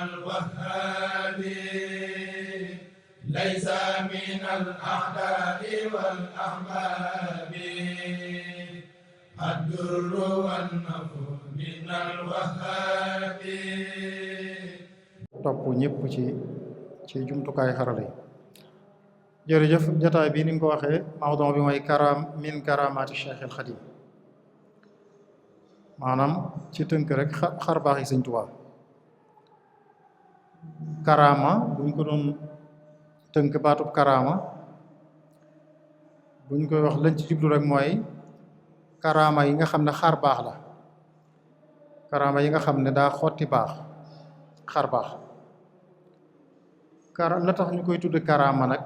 الوهاب ليس من الأعداء والأحباب الدر والنفع من الوهاب. topp ñëpp ci jumtukaay xarala yi. jërëjëf jotaay bi ni nga ko waxee mawduu bi mooy min karamaati Cheikh al Xadim, maanaam ci tënk rek xar baax yi Sëñ Tuubaa. karama buñ ko doon tënk baatub karama buñ koy wax lañ ci jublu rek mooy karama yi nga xam ne xar baax la, karama yi nga xam ne daa xotti baax, xar baax. la tax ñu koy tudd karama nag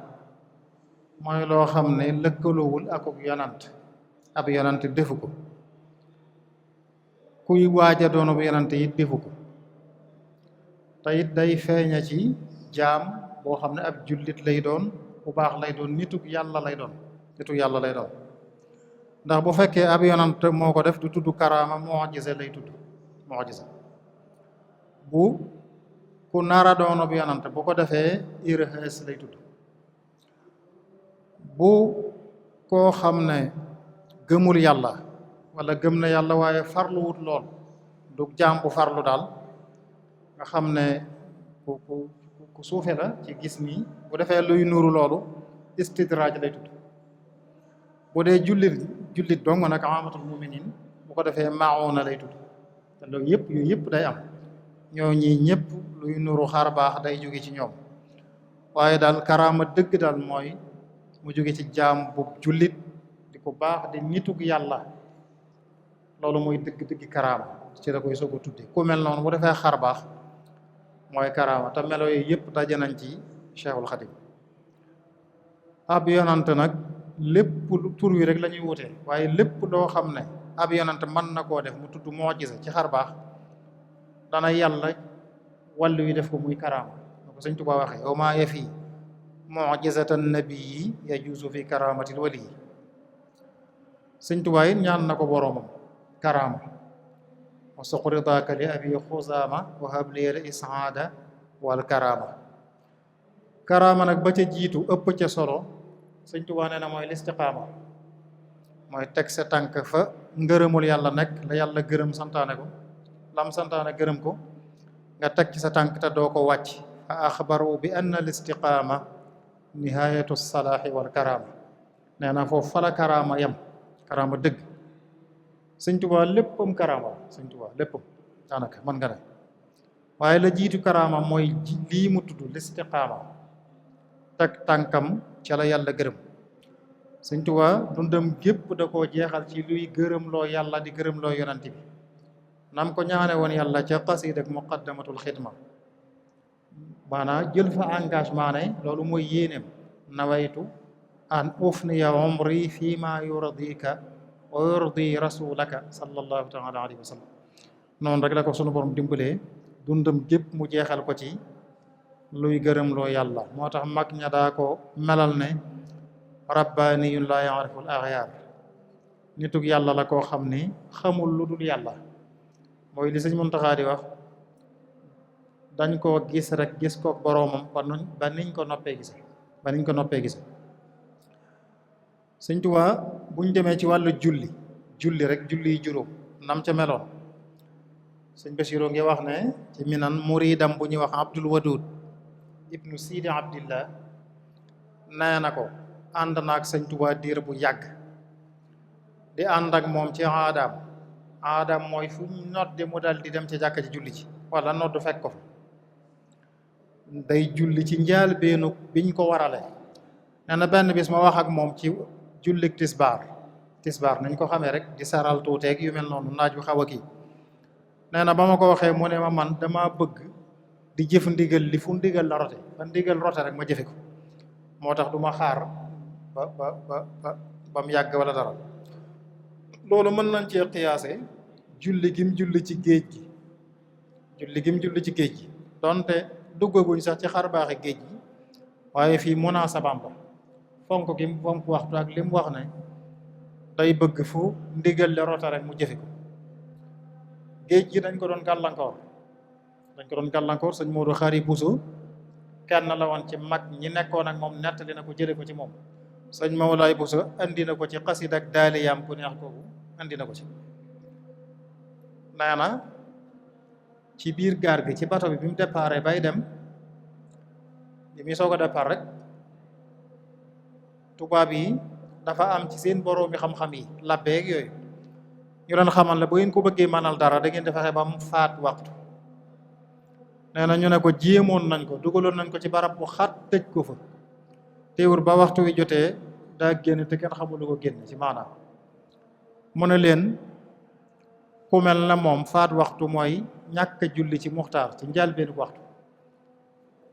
mooy loo xam ne lëkkaloowul ak yonant, ab yonant defu ko, kuy waaja doon bu yonant it defu ko, te it day feeña ci jaam boo xam ne ab jullit lay doon, bu baax lay doon, nituk yàlla lay doon, ndax bu fekkee ab yonant moo ko def du tudd karama, mu'jiza lay tudd, mu'jiza. bu ku nara doon bu yonant bu ko defee irhas lay tudd. bu koo xam ne gëmul yàlla wala gëm na yàlla waaye farluwut lool, du jaam bu farlu daal, nga xam ne ku suufe la ci gis nii, bu defee luy nuru loolu istidraaj lay tudd. bu dee jullit dong nag amatul muminin, bu ko defee mauna lay tudd. te loolu yooyu yëpp day am, ñoo ñi ñëpp luy nuru xar baax day jóge ci ñoom. waaye daal karaama dëgg daal mooy mu jóge ci jaam bu jullit di ko baax di nitug yàlla, loolu mooy dëgg-dëgg karaama, ci la koy soog a tudde. ku mel noonu bu defee xar baax mooy karaama, te melo yooyu yëpp daje nañ ci Cheikhul Khadim. ab yonant nag lépp tur wi rek la ñuy wutee, waaye lépp loo xam ne ab yonant mën na koo def mu tudd mu'jiza ci xar baax, dana yàlla wàllu wi def ko muy karaama. ko Sëñ Tuubaa waxee wa maa yafi mu'jizatan nabiyyi yajuuzu fi karamatil wali. Sëñ Tuubaa it ñaan na ko boroomam karaama, wa suqridaaka li abi xuzaama wa habli al isaada wal karaama. karaama nag ba ca jiitu ëpp ca solo Sëñ Tuubaa nee na mooy listiqaama, mooy teg sa tànk fa ngërëmul yàlla nekk, la yàlla gërëm santaane ko, lam santaane gërëm ko, nga teg ci sa tànk te doo ko wàcc. fa axbaru bi anna al istiqaama nihayatu salaahi wal karaama. nee na foofu fala karaama yam, karaama dëgg. Sëñ Tuubaa léppam karaama la, Sëñ Tuubaa léppam daanaka mën nga ne. waaye la jiitu karaama mooy lii mu tudd listiqaama, teg tànkam ca la yàlla gërëm. Sëñ Tuubaa dundam gépp da koo jeexal ci luy gërëm loo yàlla di gërëm loo yonent bi, nam ko ñaane woon yàlla ca xasiid ak muqaddamatul xidma. maanaam jël fa engagement ne loolu mooy yéeneem, nawaytu an ufniya umri fi ma yurdika wa yurdi rasulaka sallallahu taala alayhi wa sallam. noonu rek la ko sunu borom dimbalee, dundam gépp mu jeexal ko ci luy gërëm loo yàlla. moo tax mag ña daa ko melal ne rabbaniyun la yaarifu al axyaar, nitug yàlla la koo xam ni xamul lu dul yàlla. mooy li Sëñ Muntaxaa di wax, dañ koo gis rek gis ko boroomam ba niñ ko noppee gise. Sëñ Tuubaa buñ demee ci wàllu julli rek, julli yi juróom nam ca meloon. Sëñ Basiru ngi wax ne ci minan muridam bu ñuy wax Abdul Wadud ibnu Sidi Abdillah nee na ko ànd naak Sëñ Tuubaa diir bu yàgg, di ànd ak moom ci aadaam mooy fu ñu nodde mu dal di dem ca jàkka ci julli ci, wala noddu fekk ko fa. day julli ci njaal beenu biñ ko warale. nee na benn bis ma wax ak moom ci jullik tisbaar nañ ko xamee rek di saral tuuteeg yu mel noonu, naaj bu xaw a kii. nee na ba ma ko waxee mu ne ma man dama bëgg di jëf ndigal li fu ndigal la rote, ba ndigal rote rek ma jëfe ko, moo tax du ma xaar ba mu yàgg wala dara. loolu mën nañ cee xiyaase julli gim julli ci géej gi, donte duggaguñ sax ci xar baaxi géej gi, waaye fii munaasabam la, fonk gi mu fonk waxtu ak li mu wax ne day bëgg fu ndigal le rota rek mu jëfe ko. géej gi dañ ko doon gàllankoor dañ ko doon gàllankoor. sëñ Modou Khari Bousso kenn la woon ci mag ñi nekkoon ak moom nettali na ko jële ko ci moom. sëñ Mawlaay Bousso andi na ko ci xasid ak daaliyaam ku neex kooku andi na ko ci. nee na ci biir gaar gi ci bato bi mu déparé bay dem bi muy soog a départ rek tubaab yi dafa am ci seen boroomi xam-xam yi labbeeg yooyu ñu doon xamal la bu ngeen ko bëggee mënal dara da ngeen di fexe ba mu faat waxtu. nee na ñu ne ko jéemoon nañ ko dugaloon nañ ko ci barab bu xat tëj ko fa teewul ba waxtu wi jotee daa génn te kenn xamul lu ko génn ci maanaam. mu ne leen ku mel na moom faat waxtu mooy ñàkk a julli ci muxtaar ci njëlbéenu waxtu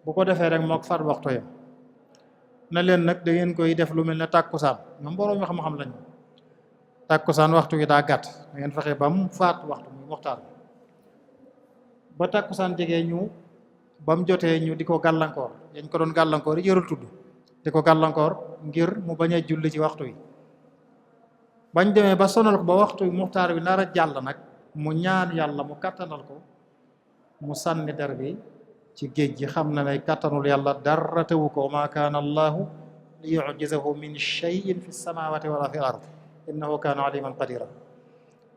bu ko defee rek mook faat waxtu yam na leen nag da ngeen koy def lu mel ne tàkkusaan ñoom borom yoo xam-xam lañu. tàkkusaan waxtu wi daa gàtt da ngeen fexe ba mu faat waxtu muy muxtaar ba tàkkusaan jegee ñu ba mu jotee ñu di ko gàllankoor yañ ko doon gàllankoor yi jërul tudd di ko gàllankoor ngir mu bañ a julli ci waxtu wi. bañ demee ba sonal ko ba waxtu wi muxtaar wi nar a jàll nag mu ñaan yàlla mu kattanal ko mu sànni der bi ci géej gi xam na ne kattanul yàlla dara tewu ko ma kaana allahu li yujizahu min shay'in fi samawati wala fi ard innahu kaana aliman qadira.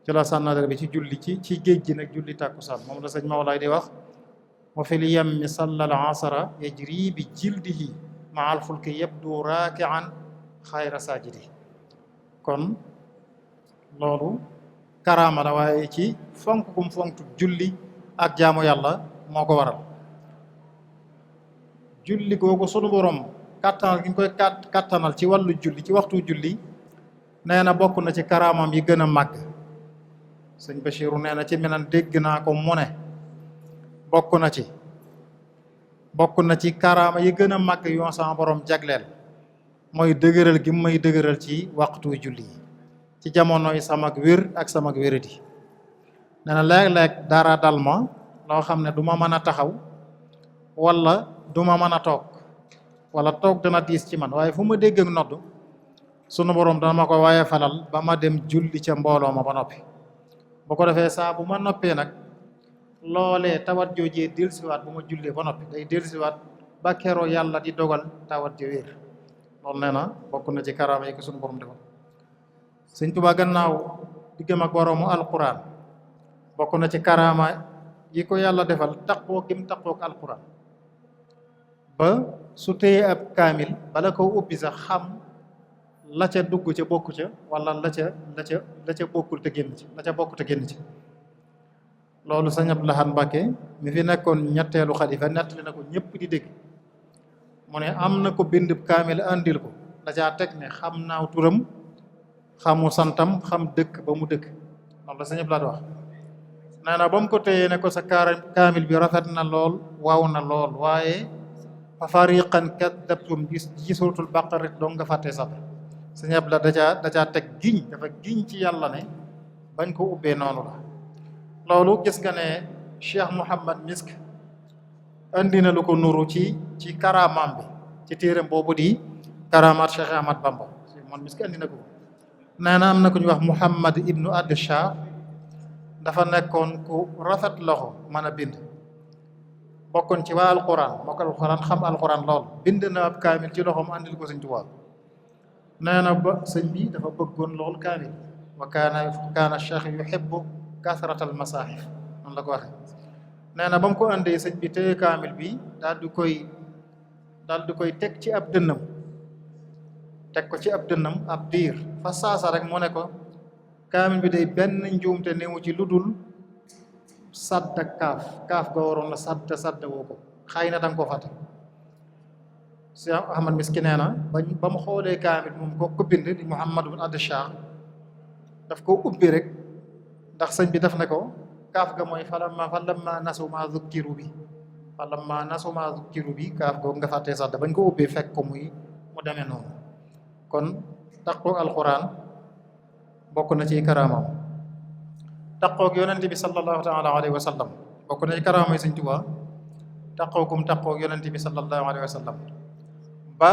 ci la sànna der bi ci julli ci géej gi nag julli tàkkusaan moom la sëñ Mawlaay di wax wa fil yammi sallal asara yajri bi jildihi ma al fulki yabdu raaki'an xayra sajidi. kon loolu karaama la waaye ci fonk gum fonk julli ak jaamu yàlla moo ko waral. julli googu sunu borom kattanal gi ñu koy kattanal ci wàllu julli ci waxtu julli nee na bokk na ci karaamam yi gën a màgg. sëñ Bachiru nee na ci minan dégg naa ko mu ne bokk na ci karaama yi gën a màgg yoon sama borom jagleel mooy dëgëral gi may dëgëral ci waxtu julli yi ci jamono yi samag wér ak samag wéradi. nee na léeg-léeg dara dal ma loo xam ne du ma mën a taxaw wala du ma mën a toog wala toog dana diis ci man waaye fu ma dégg ak nodd sunu borom dana ma ko waaye falal ba ma dem julli ca mbooloo ma ba noppi. bu ko defee saa bu ma noppee nag loolee tawat joojee dellusiwaat bu ma jullee ba noppi day dellusiwaat ba keroo yàlla di dogal tawat jo wér. loolu nee na bokk na ci karaama yi ko sunu borom defal. sëñ Tuubaa gannaaw diggam ak boroomu alquran bokk na ci karaama yi ko yàlla defal taqoo gim taqook alquran ba su téye ab kaamil bala ko ubbi sax xam la ca dugg ca bokku ca wala la ca bokkul te génn ci la ca bokk te génn ci. loolu sëñ Abdou Lahad Mbacké mi fi nekkoon ñetteelu xalifa nettali na ko ñëpp di dégg mu ne am na ko bind kaamil andil ko la caa teg ne xam naaw turam xamu santam xam dëkk ba mu dëkk. loolu la sëñ Abdou Lahad wax. nee na ba mu ko téyee ne ko sa kaamil bi rafet na lool waaw na lool waaye fa fariqan kadabtum ci suratul baqara dong nga fàttee sax sëñ Abdou Lahad da caa teg giñ dafa giñ ci yàlla ne bañ ko ubbee noonu la. loolu gis nga ne Cheikh Mouhamad Misk andi na lu ko nuru ci karaamaam bi ci téeram boobu di karamaat Cheikh Ahmad Bamba moom Misk andi na ko. nee na am na ku ñu wax Mouhamad ibnu Adcha dafa nekkoon ku rafet loxo mën a bind bokkoon ci waa alquran moo ko alquran xam alquran lool bind na ab kaamil ci loxoom andil ko sëñ Tuubaa. nee na ba sëñ bi dafa bëggoon lool kaamil wa kaana cheikh yuhibbu kasratal masaahif noonu la ko waxee. nee na ba mu ko andee sëñ bi téye kaamil bi daal di koy teg ci ab dënnam teg ko ci ab dënnam ab diir fa saasa rek mu ne ko kaamil bi day benn njuumte newu ci lu dul sadda kaaf ga waroon la sadda woo ko xëy na danga ko fàtte. Cheikh Ahmad Miski nee na ba mu xoolee kaamil moom ko bind di Muhammad ibn Adcha daf ko ubbi rek ndax sëñ bi daf ne ko kaaf ga mooy falamma nasu ma zukkiru bi kaaf googu nga fàttee sadda bañ ko ubbi fekk ko mu demee noonu. kon taqoog alquran bokk na ci karaamam. taqoog yonent bi sallallahu taala alayhi wa sallam bokk na ci karaama yi sëñ Tuubaa taqoogum taqoog yonent bi sallallahu alayhi wa sallam ba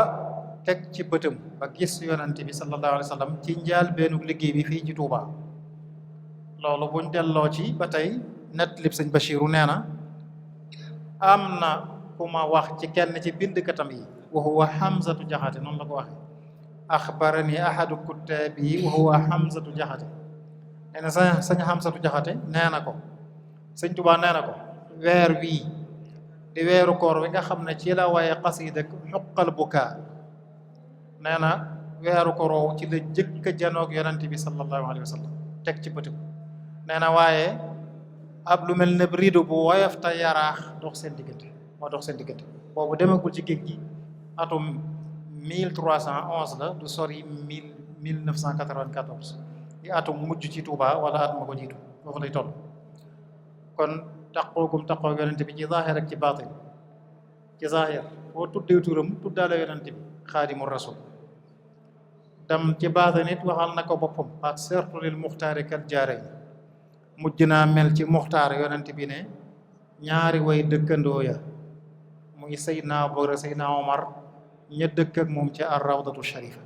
teg ci bëtam ba gis yonent bi sallallahu alayhi wa sallam ci njaal beenu liggéey bi fii ci Tuubaa. loolu buñ delloo ci ba tey net lib sëñ Bachiru nee na am na ku ma wax ci kenn ci bindkatam yi wa huwa Hamzatu Jaxate noonu la ko waxe axbarani ahadu kuttaabi wa huwa Hamzatu Jaxate nee na sañ Hamzatu Jaxate nee na ko sëñ Tuubaa nee na ko weer wii di weeru koor wi nga xam ne ci la waaye xasiida xuqal bukaa nee na weeru koor woowu ci la jëkk a janoog yonent bi sallallahu alayhi wa sallam teg ci bëti nee na waaye ab lu mel ne rido bu woyof te yaraax dox seen diggante moo dox seen diggante boobu demagul ci géej gi atum 1311 la du sori 1994 di atum mujj ci Touba wala at ma ko jiitu foofu lay toll kon taqoogum taqoo yonent bi ci zaahir ak ci baatin ci zaahir boo tuddee turam tuddaale yonent bi xaadimu rasul dem ci baatin it waxal na ko boppam ak sertu lil muxtaari kal jaare mujj naa mel ci muxtaar yonent bi ne ñaari way dëkkandoo ya muy Seydina Abubakar Seydina Omar ña dëkk ak moom ci ar rawdatu sharifa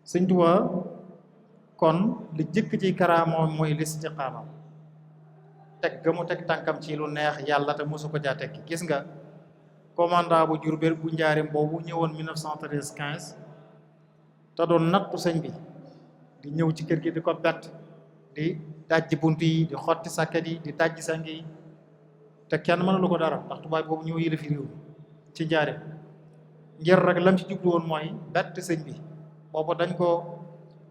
Sëñ Tuubaa kon li jëkk ci karaamoom mooy listiqaama teg ga mu teg tànkam ci lu neex yàlla te mosu ko jaa tekki gis nga commandant bu Jurbel bu njaarim boobu ñëwoon 1913-15 te doon nattu sëñ bi di ñëw ci kër gi di ko bett di dajji bunt yi di xotti sàkket yi di dajji sang yi te kenn mënalu ko dara ndax tubaab boobu ñëw yële fi réew ci njaarim ngir rek lam ci jublu woon mooy bett sëñ bi boobu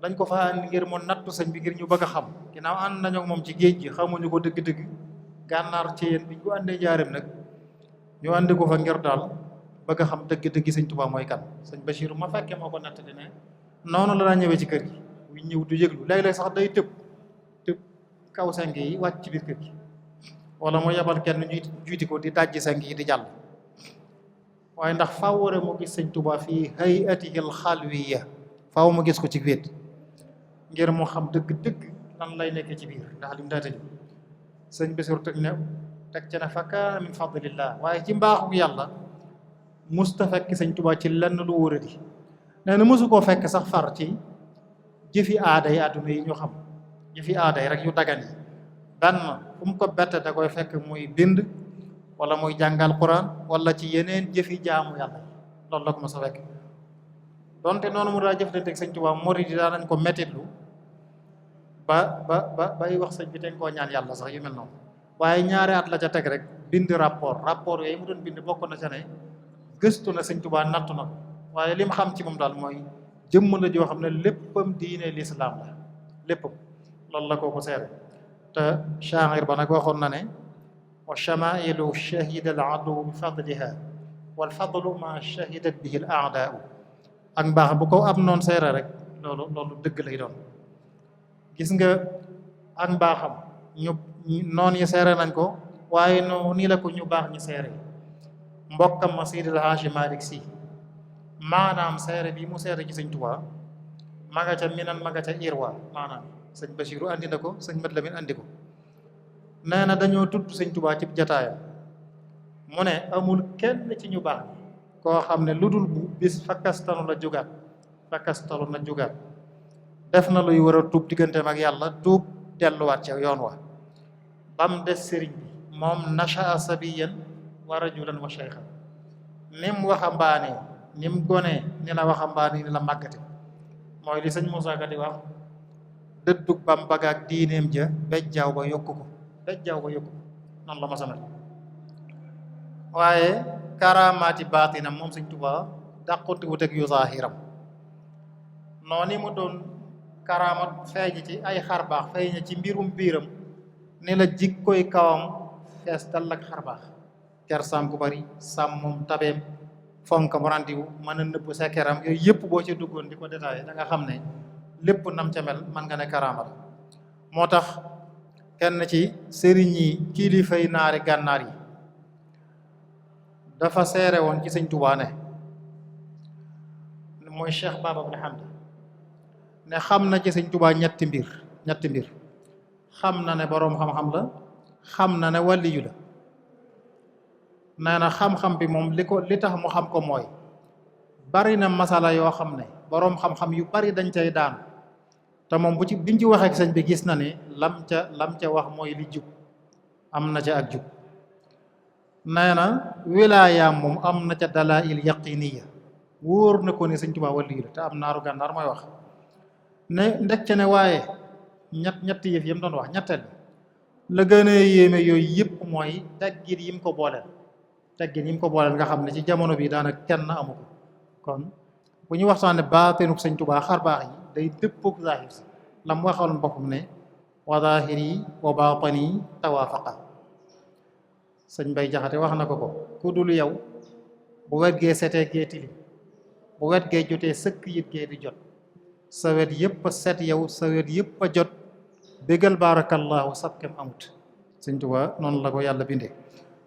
dañ ko fa andi ngir mu nattu sëñ bi ngir ñu bëgg a xam ginnaaw ànd nañu ak moom ci géej gi xamuñu ko dëgg-dëgg gànnaar ci yéen biñ ko àndee njaarim nag ñu àndi ko fa ngir daal bëgg a xam dëgg-dëgg sëñ Tuubaa mooy kan sëñ Bachir ma fekkee moo ko nettali ne noonu la daa ñëwee ci kër gi bu ñëw du yëglu léeg-léeg sax day tëb kaw sang yi wàcc ci biir kër gi wala mu yebal kenn ñuy juyti ko di dajji sang yi di jàll waaye ndax faaw war mu gis sëñ Tuubaa fii hayatihi al-xalwiya faaw mu gis ko ci wéet ngir mu xam dëgg-dëgg lan lay nekk ci biir ndax lim daa tëj sëñ Basiru teg ci ne fa kaana min fadlillah waaye ci mbaaxu yàlla musta fekk sëñ Tuubaa ci lenn lu wóoradi nee na mosu koo fekk sax far ci jëfi aada yi àdduna yi ñu xam jëfi aada yi rek yu dagan yi benn fu mu ko bette da koy fekk muy bind wala muy jàngal Quran wala ci yeneen jëfi jaamu yàlla loolu la ko mos a fekk donte noonu mu daa jëflante ak sëñ Tuubaa murid yi daa nañ ko mettitlu bay wax sëñ bi te koo ñaan yàlla sax yu mel noonu waaye ñaari at la ca teg rek bind rapport yooyu mu doon bind bokk na ca ne gëstu na sëñ Tuubaa nattu na ko waaye li mu xam ci moom daal mooy jëmm la joo xam ne léppam diine lislaam la léppam loolu la ko seere te shaa'ir ba nag waxoon na ne wa shamaa'ilu shahida al aduw bi fadliha wal fadlu ma shahidat bihi al a'daa'u ak mbaax bu ko am noonu seere rek loolu dëgg lay doon gis nga ak mbaaxam ñu noon yi seere nañ ko waaye nii la ko ñu baax ñi seere mbokkam ma Seydi El Hadji Malick Sy maanaam seere bi mu seere ci sëñ Tuubaa ma nga ca minan ma nga ca irwa maanaam sëñ Bachiru andi na ko sëñ Mat Lamin andi ko nee na dañoo tudd sëñ Tuubaa ci jataayam mu ne amul kenn ci ñu baax koo xam ne lu dul bu bis fakkastalu na jugaat def na luy war a tuub digganteem ak yàlla tuub delluwaat ca yoon wa bam des sëriñ bi moom nashaa sabiyan wa rajulan wa shaykhan nim waxambaane nim gonee ni la waxambaane ni la màggate mooy li sëñ Moussa Ka di wax dëddug bam bagaak diineem ja bejjaaw ba yokku ko noonu la ma samel waaye karaamaati baatinam moom sëñ Tuubaa dàqunti wut ak yu zaahiram noonu mu doon karaamat feeñ ci ay xar baax feeñ ci mbirum biiram ni la jikkoy kawam fees dal ak xar baax kersaam gu bari sàmmum tabeem fonkam randiwu mën a nëbb sekkeram yooyu yëpp boo ci duggoon di ko détaillé da nga xam ne lépp nam ca mel man nga ne karaama la moo tax kenn ci sëriñ yi kilifay naari gànnaar yi dafa seere woon ci sëñ Tuubaa ne mooy Cheikh Baba Abdul Hamd ne xam na ci sëñ Tuubaa ñetti mbir xam na ne boroom xam-xam la xam na ne wàlliyu la nee na xam-xam bi moom li tax mu xam ko mooy bari na masala yoo xam ne boroom xam-xam yu bari dañ cay daan te moom biñ ci waxee ak sëñ bi gis na ne lam ca wax mooy li jub am na ca ak jub nee na wilaayaam moom am na ca dalaa'il yaqiniya wóor na ko ne sëñ Tuubaa waliyu la te am naaru gànnaar mooy wax ne ndekk ne waaye ñetti yëf yam doon wax ñetteel la gën a yéeme yooyu yëpp mooy teggin yim ko booleel nga xam ne ci jamono bi daanaka kenn amu ko kon bu ñu waxtaane baatinuk sëñ Tuubaa xar baax yi day dëppook zaahir si la mu waxaloon boppam ne wa zaahiri wa baatini tawaafaqa sëñ Bay Jaxate wax na ko ku dul yow bu wet gee setee gee tilim bu wet gee jotee sëkk yit gee di jot sa wet yëpp a set yow sa wet yëpp a jot bégal barakallahu sabkem amut sëñ Tuubaa noonu la ko yàlla bindee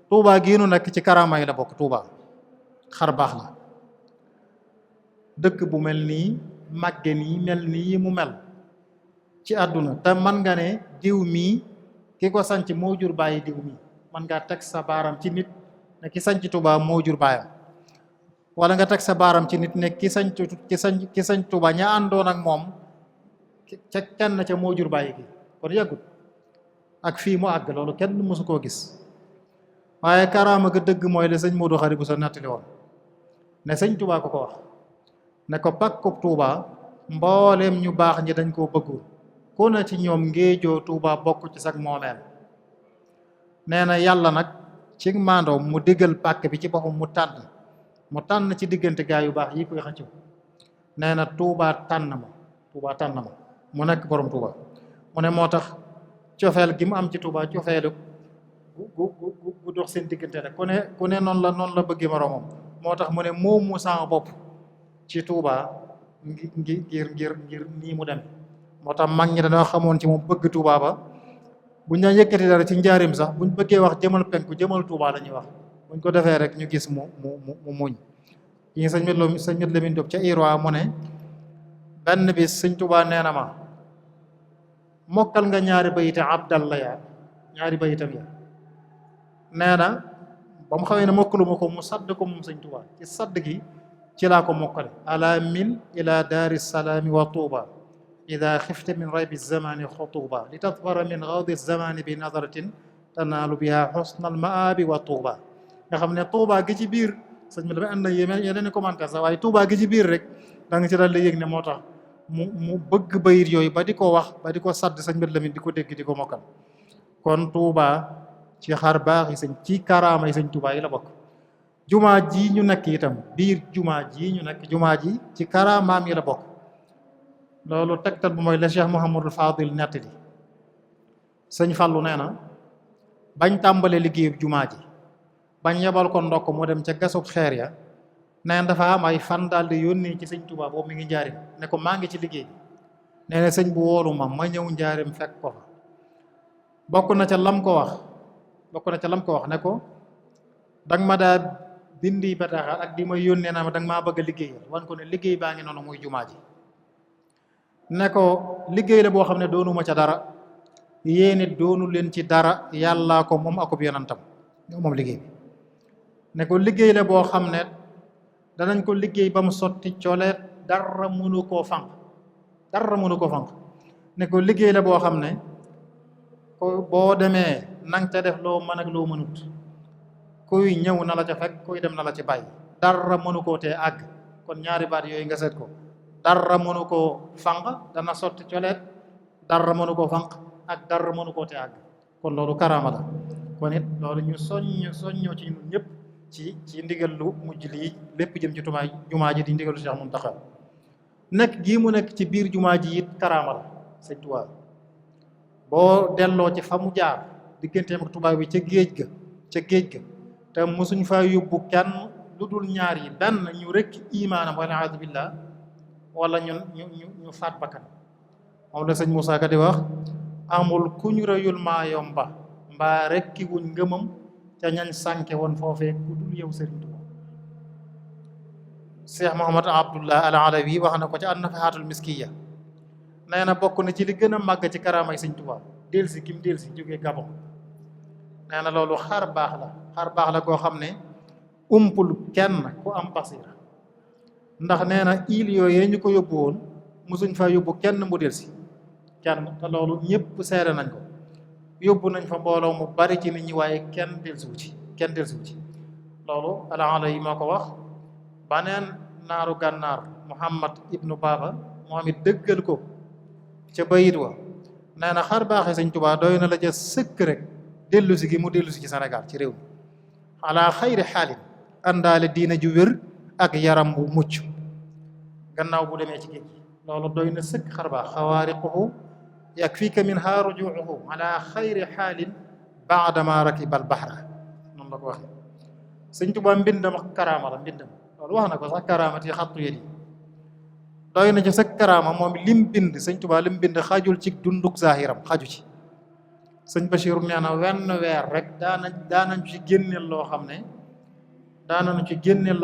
Tuubaa gii nu nekk ci karaama yi la bokk Tuubaa xar baax la dëkk bu mel nii màgge nii mel nii mu mel ci àdduna te man nga ne diw mii ki ko sanc moo jur bàyyi diw mii man ngaa teg sa baaram ci nit ne ki sanc Tuubaa moo jur baayam wala nga teg sa baaram ci nit ne ki sanc Tuubaa ña àndoon ak moom ca kenn ca moo jur bàyyi gi kon yàggut ak fii mu àgg loolu kenn mësu koo gis waaye karaama ga dëgg mooy la sëñ Moodu Xari bu sa nettali woon ne sëñ Tuubaa ko wax ne ko pàkkub Tuubaa mbooleem ñu baax ñi dañ koo bëggu ku ne ci ñoom ngéejoo Tuubaa bokk ci sag moomeel nee na yàlla nag ci maandoom mu diggal pàkk bi ci boppam mu tànn ci diggante gaa yu baax yi koy xëccoo nee na Tuubaa tànn ma mu nekk borom Tuubaa mu ne moo tax cofeel gi mu am ci Tuubaa cofeelu gu dox seen diggante rek ku ne noonu la bëggee moroomam moo tax mu ne moomu sama bopp ci Tuubaa ngir nii mu dem moo tax mag ñi dañoo xamoon ci moom bëgg Tuubaa ba buñ daan yëkkati dara ci njaarim sax buñ bëggee wax jëmal penku jëmal Tuubaa la ñuy wax buñ ko defee rek ñu gis mu muñ yi sëñ Mat Lamin Jóob ca Irwa mu ne benn bis sëñ Tuubaa nee na ma mokkal nga ñaari bayita abdalla ya ñaari bayitam ya nee na ba mu xamee ne mokkaluma ko mu sadd ko moom sëñ Tuubaa ci sadd gi ci laa ko mokkale ala mil ila daari salaami wa tuuba ida xifte min raybi zamani xutuba li tadfara min gawdi zamani bi nazaratin tanaalu biha xusnal maabi wa tuuba nga xam ne tuuba gi ci biir sëñ bi damay ànd na yeneen commentaire sax waaye tuuba gi ci biir rek da nga ci daal di yëg ne moo tax mu bëgg bayit yooyu ba di ko wax ba di ko sadd sëñ Mat Lamin di ko dégg di ko mokkal kon tuuba ci xar baax yi ci karaama yi sëñ Tuubaa yi la bokk jumaa ji ñu nekk itam biir jumaa ji ci karaamaam yi la bokk loolu tegtal bu mooy la Cheikh Mouhamadul Fadil nettali sëñ Fallu nee na bañ tàmbalee liggéeyub jumaa ji bañ yebal ko ndokk mu dem ca gasub xeer ya nee na dafa am ay fan daal di yónnee ci sëñ Tuubaa boobu mi ngi njaarim ne ko maa ngi ci liggéey nee na sëñ bu wóolu ma ñëw njaarim fekk ko fa bokk na ca lam ko wax ne ko danga ma daa bindi bataaxal ak di ma yónnee naa ma danga maa bëgg a liggéeyal wan ko ne liggéey baa ngi noonu muy jumaa ji ne ko liggéey la boo xam ne doonuma ca dara yéen it doonu leen ci dara yàllaa ko moom akub yonantam moom liggéey bi ne ko liggéey la boo xam ne danañ ko liggéey ba mu sotti coleet dara mënu koo fànq ne ko liggéey la boo xam ne ko boo demee nang ca def loo mën ak loo mënut kuy ñëw na la ca fekk kuy dem na la ci bàyyi dara mënu koo tee àgg kon ñaari baat yooyu nga seet ko dara mënu koo fànq dana sotti coleet dara mënu koo fànq ak dara mënu koo tee àgg kon loolu karaama la kon it loolu ñu soññoo ci ñun ñëpp ci ndigal lu mujj lii lépp jëm ci jumaa ji di ndigalu Cheikh Muntaxa nekk gii mu nekk ci biir jumaa ji it karaama la sëñ Tuubaa boo delloo ci fa mu jaar digganteem ak tubaab bi ca géej ga te mosuñ fa yóbbu kenn lu dul ñaar yi benn ñu rekk imaanam wala aadu billah wala ñu faat bakkan moom la sëñ Moussa Ka di wax amul ku ñu rëyul maa yomba mbaa rekki wuñ ngëmam ca ñañ sànke woon foofee ku dul yow Sëriñ Tuubaa Cheikh Mouhamad Abdullah al Alawi wax na ko ca an-Nafahatul Miskiya nee na bokk na ci li gën a màgg ci karaamay sëñ Tuubaa delsi kim delsi jógee Gabon nee na loolu xar baax la koo xam ne umpul kenn ku am basira ndax nee na il yooyee ñu ko yóbbu woon mosuñ fa yóbbu kenn mu delsi kenn te loolu ñëpp seere nañ ko yóbbu nañ fa mbooloo mu bari ci nit ñi waaye kenn delsiwu ci kenn dellusiwu ci loolu alaala yi moo ko wax baneen naaru gànnaar Muhammad ibnu Baba moom it dëggal ko ca bayit wa nee na xar baaxee sëñ Tuubaa doy na la ca sëkk rek dellusi gi mu dellusi ci Sénégal ci réew mi ala xayri xaalin àndaale diina ju wér ak yaram bu mucc gannaaw bu demee ci géej gi loolu doy na sëkk xar baax xawaariquhu yakfika minha rujuuhu ala xayri xaalin baadama rakibal bahra noonu la ko waxee sëñ Tuubaa mbindam ak karaama la mbindam loolu wax na ko sax karaamati xattu yéen yi doy na ci sa karaama moom lim bind sëñ Tuubaa lim bind xajul ci dunduk zahiram xaju ci sëñ Bachir nee na wenn weer rek daanañ ci génneel loo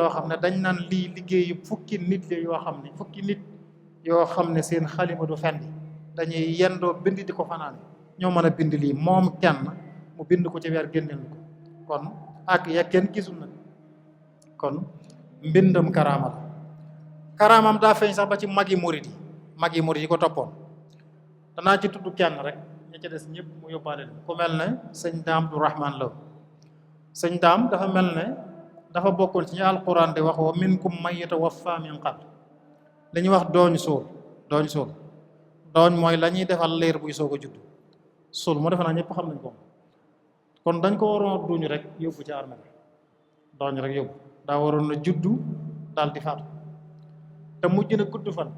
xam ne dañ naan lii liggéeyu fukki nit yoo xam ne seen xalima du fendi dañuy yendoo bind di ko fanaan ñoo mën a bind lii moom kenn mu bind ko ci weer génneel ko kon ak ya kenn gisul nag kon mbindam karaama la karaamam daa feeñ sax ba ci magi murid yi ko toppoon danaa ci tudd kenn rek ñi ci des ñëpp mu yóbbaale leen ku mel ne sëñ Daam du Rahman Lo sëñ Daam dafa mel ne dafa bokkoon ci ñu alquran di wax wa minkum man yatawaffa min qabl li ñuy wax dooñ suul dooñ mooy la ñuy defal liir buy soog a judd suul mu defe naa ñëpp xam nañ ko kon dañ ko waroon duñu rek yóbbu ci armée dooñ rek yóbbu daa waroon na juddu daal di faatu te mujj na gudd fan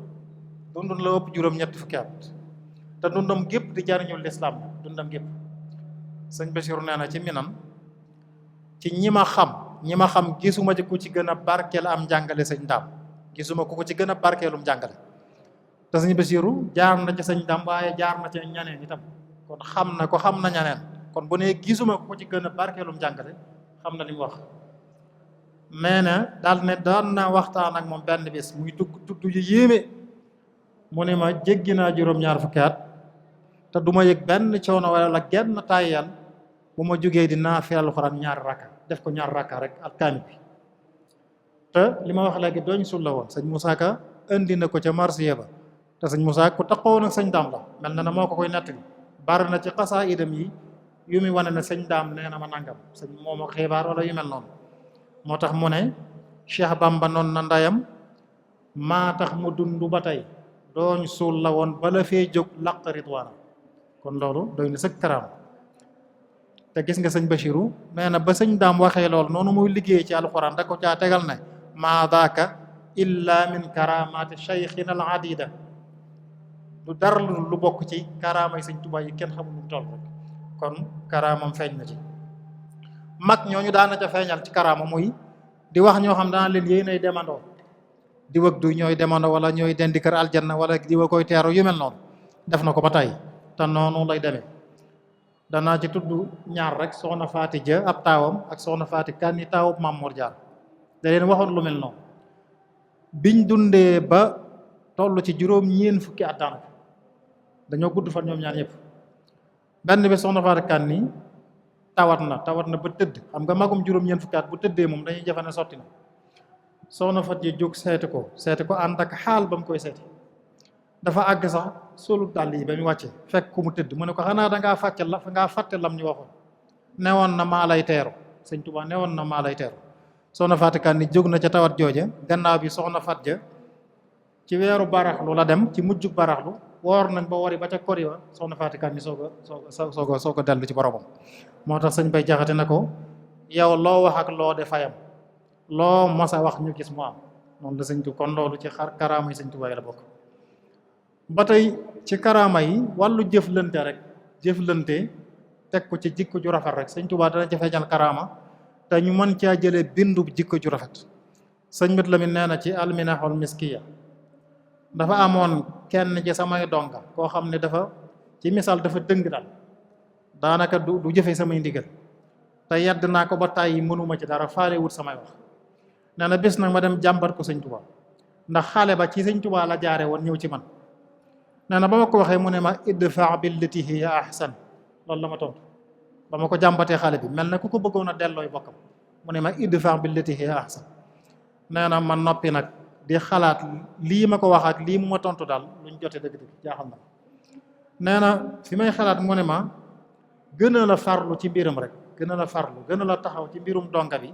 dundun la ëpp juróom-ñetti fukki at te dundam gépp di jariñul lislaam dundam gépp sëñ Basiru nee na ci minan ci ñi ma xam gisuma ci ku ci gën a barkeel am njàngale sëñ Daam gisuma ku ko ci gën a barkeelum njàngale te sëñ Basiru jaar na ci sëñ Daam waaye jaar na ci ñaneen itam kon xam na ñaneen kon bu ne gisuma ku ko ci gën a barkeelum njàngale xam na li mu wax nee na daal ne daan naa waxtaan ak moom benn bis muy tudd yu yéeme mu ne ma jéggi naa juróom-ñaar fukki at te du ma yëg benn coono wala genn tàyyal bu ma jógee di naafila alxuraan ñaari rakka def ko ñaari rakka rek ak kaamil bi te li ma wax léegi dooñ sul la woon sëñ Moussa Ka indi na ko ca marsiya ba te sëñ Moussa ku taxawoon ak sëñ Daam la mel na moo ko koy nettali bari na ci xasaayidam yi yu muy wane ne sëñ Daam nee na ma nangam sëñ moom ak xibaar wala yu mel noonu moo tax mu ne Cheikh Bamba noon na ndayam maa tax mu dund ba tey dooñ suul la woon bala fee jóg laq ridwaana kon loolu doy na sëkk karaam te gis nga sëñ Bachiru nee na ba sëñ Daam waxee loolu noonu muy liggéey ci alxuraan da ko caa tegal ne maa daaka illa min karamati cheikhina al adida lu dara lu bokk ci karaamay sëñ Tuubaa yi kenn xamul mu toll rek kon karaamam feeñ na ci mag ñooñu daana ca feeñal ci karaama muy di wax ñoo xam dana leen yéenay demandoo di wëg du ñooy demandoo wala ñooy dendi kër aljanna wala di wa koy teeru yu mel noonu def na ko ba tey te noonu lay demee danaa ci tudd ñaar rek soxna Faati Ja ab taawam ak soxna Faati Kan yi taawub Maam Mor Jaar da leen waxoon lu mel noonu biñ dundee ba toll ci juróom-ñeent fukki at daanaka dañoo gudd fan ñoom ñaar ñëpp benn bi soxna Faati Kan ni tawat na ba tëdd xam nga magum juróom-ñeent fukki at bu tëddee moom dañuy jafe ne sotti na soxna Fat ji jóg seeti ko ànd ak xaal ba mu koy seeti dafa àgg sax solu dàll yi ba mu wàccee fekk ku mu tëdd mu ne ko xanaa dangaa fàtte lam ñu waxoon newoon na maa lay teeru sëñ Tuubaa newoon na maa lay teeru soxna Faati Kan ni jóg na ca tawat jooje gannaaw bi soxna Fat ja ci weeru baraxlu la dem ci mujjug baraxlu woor nañ ba wari ba ca kori wa soxna Faati Kan ni soog a dellu ci boromam moo tax sëñ Bay Jaxate na ko yow loo wax ak loo de fayam loo mas a wax ñu gis mu am noonu la sëñ Tuubaa kon loolu ci karaama yi sëñ Tuubaa yi la bokk ba tey ci karaama yi wàllu jëflante teg ko ci jikko ju rafet rek sëñ Tuubaa dana jafeñal karaama te ñu mën caa jëlee bindu jikko ju rafet sëñ Mat Lamin nee na ci alminaxul miskiya dafa amoon kenn ci samay donga koo xam ne dafa ci misaal dafa dëng daal daanaka du jëfe samay ndigal te yedd naa ko ba tàyyi mënuma ci dara faale wut samay wax nee na bés nag ma dem jàmbat ko sëñ Tuubaa ndax xale ba ci sëñ Tuubaa la jaare woon ñëw ci man nee na ba ma ko waxee mu ne ma idfa billati hiya ahsan loolu la ma tontu ba ma ko jàmbatee xale bi mel na ku ko bëggoon a dellooy bokkam mu ne ma idfa billati hiya ahsan nee na ma noppi nag di xalaat lii ma ko wax ak lii mu ma tontu daal luñ jote dëgg-dëgg jaaxal na nee na fi may xalaat mu ne ma gën a la farlu ci mbiram rek gën a la farlu gën a la taxaw ci mbirum donga bi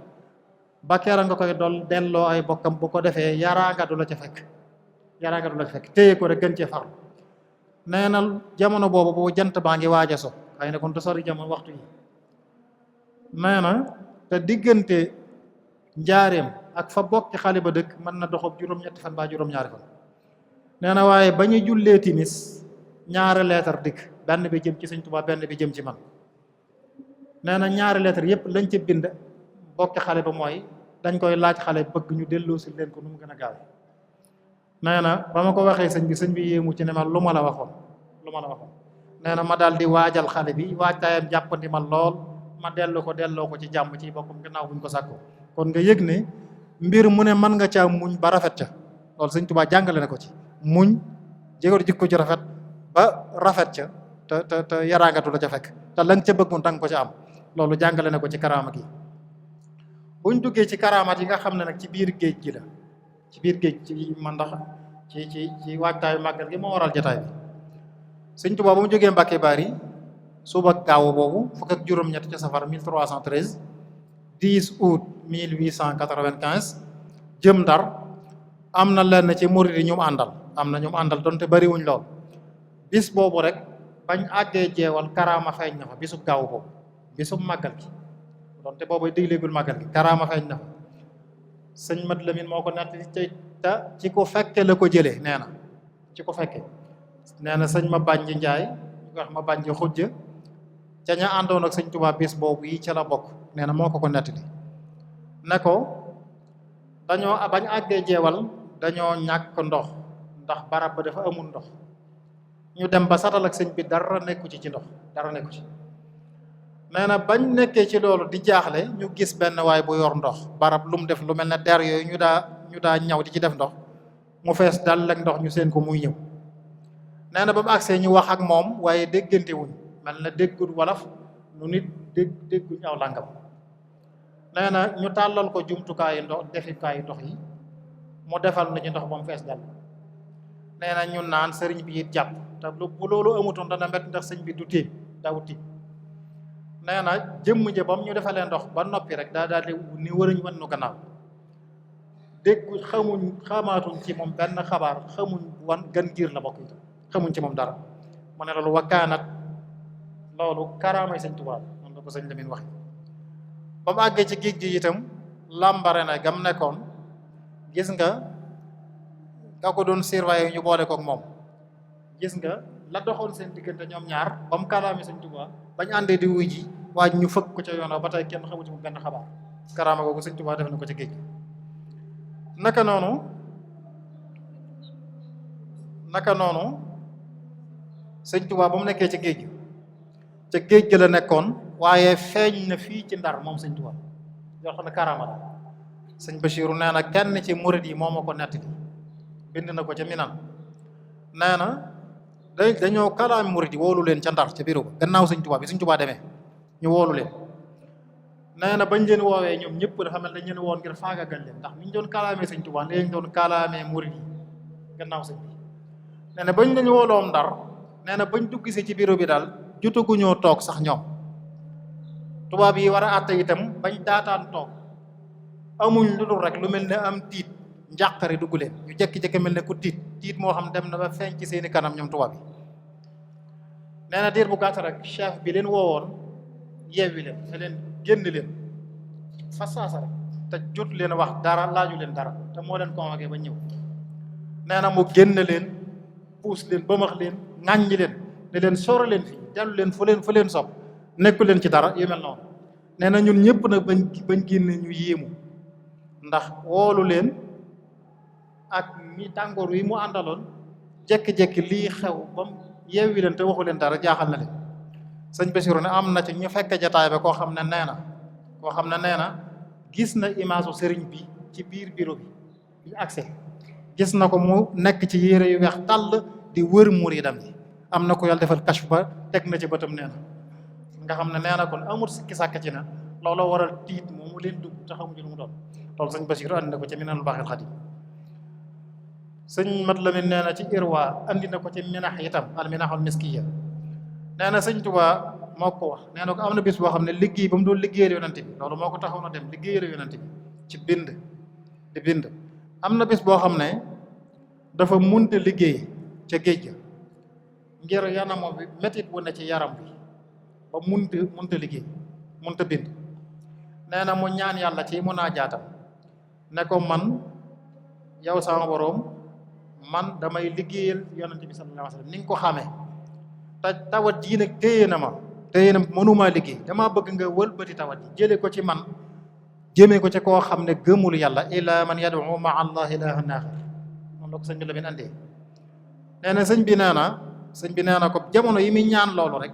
ba keroog nga koy delloo ay bokkam bu ko defee yaraanga du la ca fekk téye ko rek gën cee farlu. nee na jamono boobu jant baa ngi waaj a so xëy na kon du sori jamono waxtu yi nee na te diggante njaareem ak fa bokki xale ba dëkk mën na doxob juróom-ñetti fan baa juróom-ñaari fan. nee na waaye ba ñu jullee timis ñaari leetar dikk benn bi jëm ci Sëñ Tuubaa benn bi jëm ci man. nee na ñaari leetar yépp lañ ca bind bokki xale ba mooy dañ koy laaj xale bëgg ñu delloo si leen ko nu mu gën a gaaw. nee na ba ma ko waxee sëñ bi yéemu ci ne ma lu ma la waxoon nee na ma daal di waajal xale bi waajtaayam jàppandi ma lool ma delloo ko ci jàmm ci boppam gannaaw buñ ko sàkkoo. kon nga yëg ne mbir mu ne mën nga caa muñ ba rafet ca loolu Sëñ Tuubaa jàngale na ko ci muñ jéego jikko ci rafet ba rafet ca te yaraangatu la ca fekk te la nga ca bëgg danga ko ca am loolu jàngale na ko ci karaama gi. buñ duggee ci karaamat yi nga xam ne nag ci biir géej gi la ci biir géej ci man ndax ci waajtaayu màggal gi moo waral jotaay bi. Sëñ Tuubaa ba mu jógee Mbàkke Bari suba gaaw boobu fukk ak juróom-ñett ca safar 1313 10 août 1895 jëm Ndar am na lenn ci murid yi ñu àndal donte bariwuñ lool. bis boobu rek bañ àggee jeewal karaama feeñ na fa bisub gaaw boobu bisub màggal gi donte boobu digleegul màggal gi karaama feeñ na fa. sëñ Mat Lamin moo ko nettali ci ko fekke la ko jëlee nee na ci ko fekke nee na sëñ ma bànji Njaay ñu wax ma bànji xujja ca ña àndoon ak Sëñ Tuubaa bis boobu yi ca la bokk nee na moo ko nettali ne ko dañoo bañ àggee jeewal dañoo ñàkk ndox ndax barab ba dafa amul ndox ñu dem ba satal ak sëñ bi dara nekku ci ndox dara nekku ci. nee na bañ nekkee ci loolu di jaaxle ñu gis benn waay bu yor ndox barab lu mu def lu mel ne der yooyu ñu daa ñaw di ci def ndox mu fees dal ak ndox ñu seen ko muy ñëw. nee na ba mu agsee ñu wax ak moom waaye déggante wuñ mel na déggul wolof nu nit dégguñ aw làngam. nee na ñu tàllal ko jumtukaayu ndox defikaayu ndox yi mu defal nañu ndox ba mu fees dal. nee na ñu naan sëriñ bi it jàpp te bu loolu amutoon dana met ndax sëñ bi du tiim daawut tiim. nee na jëmm ja bam ñu defalee ndox ba noppi rek daal di ni wëruñ wan nu gannaaw déggu xamaatuñ ci moom benn xabaar xamuñ wan gan giir la bokk itam xamuñ ci moom dara. mu ne loolu wakkaanat loolu karaamay Sëñ Tuubaa noonu la ko sëñ Lamin waxe. ba mu àggee ci géej gi itam làmbare na gam nekkoon gis nga ko doon surveiller ñu boole kook moom gis nga la doxoon seen diggante ñoom ñaar ba mu kalaami Sëñ Tuubaa bañ àndee di wuy ji waaj ñu fëkk ko ca yoon ba tey kenn xamu ci mu benn xabaar. karaama googu Sëñ Tuubaa def na ko ci géej gi. naka noonu Sëñ Tuubaa ba mu nekkee ci géej gi ca géej gi la nekkoon waaye feeñ na fii ci Ndar moom Sëñ Tuubaa yoo xam ne karaama la. sëñ Bachiru nee na kenn ci murid yi moo ma ko nettali bind na ko ca Minan. nee na dañoo kalaami murid yi woolu leen ca Ndar ca bureau ba gannaaw Sëñ Tuubaa bi Sëñ Tuubaa demee ñu woolu leen. nee na bañ leen woowee ñoom ñëpp dafa mel dañ leen woon ngir faagagal leen ndax niñ doon kalaamee Sëñ Tuubaa lañ doon kalaamee murid yi gannaaw sëñ bi. nee na bañ lañu wooloom Ndar nee na bañ dugg si ci bureau bi daal jotaguñoo toog sax ñoom tubaab yi war a àtte itam bañ daataan toog amuñ lu dul rek lu mel ne am tiit njàqare dugg leen ñu jekki-jekki mel ne ku tiit moo xam dem na ba feeñ ci seeni kanam ñoom tubaab yi. nee na diir bu gàtt rek chef bi leen woowoon yeewi leen ne leen génn leen fa saasa rek te jot leen wax dara laaju leen dara te moo leen convoqué ba ñëw. nee na mu génn leen puus leen bëmax leen ŋàññi leen ne leen sore leen fii dellu leen fu leen sopp nekku leen ci dara yu mel noonu. nee na ñun ñëpp nag bañ génne ñu yéemu ndax woolu leen ak mi tàngoor wi mu àndaloon jekki-jekki lii xew bam yeewi leen te waxu leen dara jaaxal na leen. sëñ Bassirou ne am na ci ñu fekk jataay ba koo xam ne nee na gis na image u sëriñ bi ci biir bureau bi ñu accès gis na ko mu nekk ci yére yu weex tàll di wër muridam yi am na ko yàlla defal kashf ba teg na ci bëtam nee na nga xam ne nee na kon amul sikki sàkk ci na looloo waral tiit moomu leen dugg te xamuñu lu mu doon. loolu sëñ Bassirou andi na ko ci Minanul Baaxil Xadiim. sëñ Mat Lamin nee na ci Irwa andi na ko ci minax itam al minaxul miskiya. nee na Sëñ Tuubaa moo ko wax nee na ko am na bis boo xam ne liggéey ba mu doon liggéeyal yonante bi loolu moo ko taxaw na dem liggéeyal yonante bi ci bind di bind am na bis boo xam ne dafa munte liggéey ca géej ga ngir yanamo bi métit wu ne ci yaram bi ba munte liggéey munte bind nee na mu ñaan yàlla ci mun naa jaatam ne ko man yow sama boroom man damay liggéeyal yonante bi sallallahu alayhi wasallam ni nga ko xamee te tawat jii nag téye na mënumaa liggéey damaa bëgg nga wëlbati tawat ji jële ko ci man jëmee ko ci koo xam ne gëmul yàlla ila man yad'u ma'a allahi ilahan axar moom la ko sëñ bi la min andee nee na sëñ bi nee na ko jamono yi muy ñaan loolu rek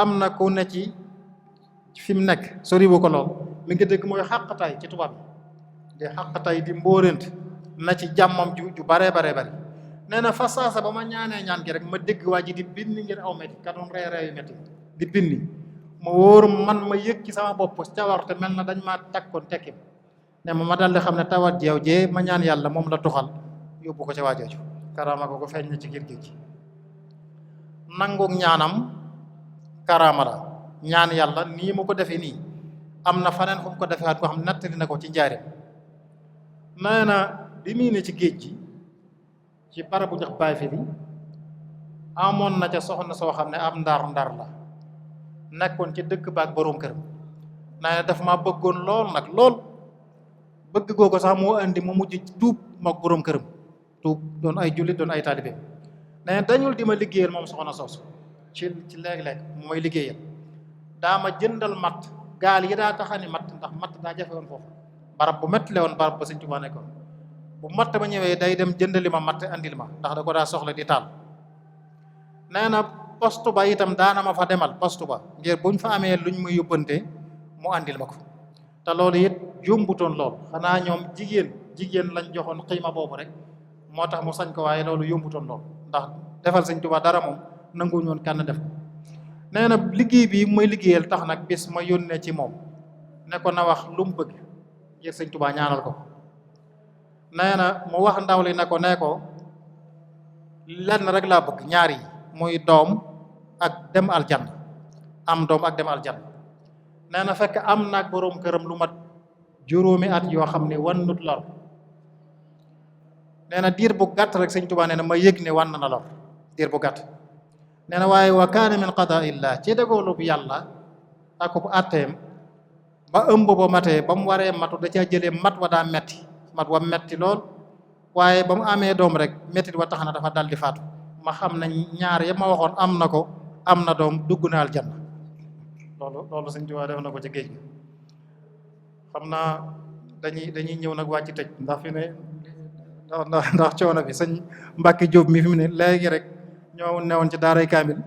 am na ku ne ci fi mu nekk soriwu ko lool mi ngi dégg mooy xàqataay ci tubaab bi di xàqataay di mbóorent na ci jàmmam ju bare bari nee na fa saasa ba ma ñaanee ñaan gi rek ma dégg waa ji di binni ngir aw métti ka doon reereeyu métti di binni ma wóor man ma yëg ci sama bopp cawarte mel na dañ maa takkoon tekkim ne ma dal di xam ne tawat jeew jee ma ñaan yàlla moom la tuxal yóbbu ko ca waajooju karaama ko feeñ na ci géej gi nangu ñaanam karaama la ñaan yàlla nii mu ko defee nii am na faneen fu mu ko defee waat ko xam nattali na ko ci njaareem nee na bi muy ne ci géej gi ci barabu jox baay fi bi amoon na ca soxna soo xam ne am ndar la nekkoon ci dëkk baak boroom këram nee na daf ma bëggoon lool nag lool bëgg googu sax moo andi mu mujj tuub mook boroom këram tuub doon ay jullit doon ay taalibe nee na dañul di ma liggéeyal moom soxna soosu ci léeg-léeg mooy liggéeyal daa ma jëndal matt gaal yi daa taxani matt ndax matt daa jafe woon foofu barab bu métti le woon barab ba Sëñ Tuubaa nekkoon bu matt ba ñëwee day dem jëndali ma matt andil ma ndax da ko daa soxla di taal nee na poste ba itam daana ma fa demal poste ba ngir buñ fa amee luñ muy yóbbante mu andil ma ko te loolu it yombutoon lool xanaa ñoom jigéen lañ joxoon xiima boobu rek moo tax mu sañ ko waaye loolu yombutoon lool ndax defal Sëñ Tuubaa dara moom nanguñu woon kenn def ko nee na liggéey bi muy liggéeyal tax nag bis ma yónnee ci moom ne ko na wax lu mu bëgg ngir Sëñ Tuubaa ñaanal ko nee na mu wax ndaw li ne ko lenn rek laa bëgg ñaar yi muy doom ak dem aljanna am doom ak dem aljanna nee na fekk am naag boroom këram lu mat juróomi at yoo xam ne wannut lor nee na diir bu gàtt rek Sëñ Tuubaa nee na ma yëg ne wan na lor diir bu gàtt nee na waaye wa kaana min qadaa'illah ci dogalu bu yàlla ak bu atteem ba ëmb ba matee ba mu waree matu da caa jëlee mat wa daa metti mat wa metti lool waaye ba mu amee doom rek mettit wa tax na dafa dal di faatu ma xam ne ñaar ya ma waxoon am na ko am na doom dugg na aljanna loolu Sëñ Tuubaa def na ko ci géej gi xam naa dañuy ñëw nag wàcc tëj ndax fi ne ndax coono bi sëñ Mbàkke Jóob mi fi mu ne léegi rek ñoo newoon ci daaray kaamil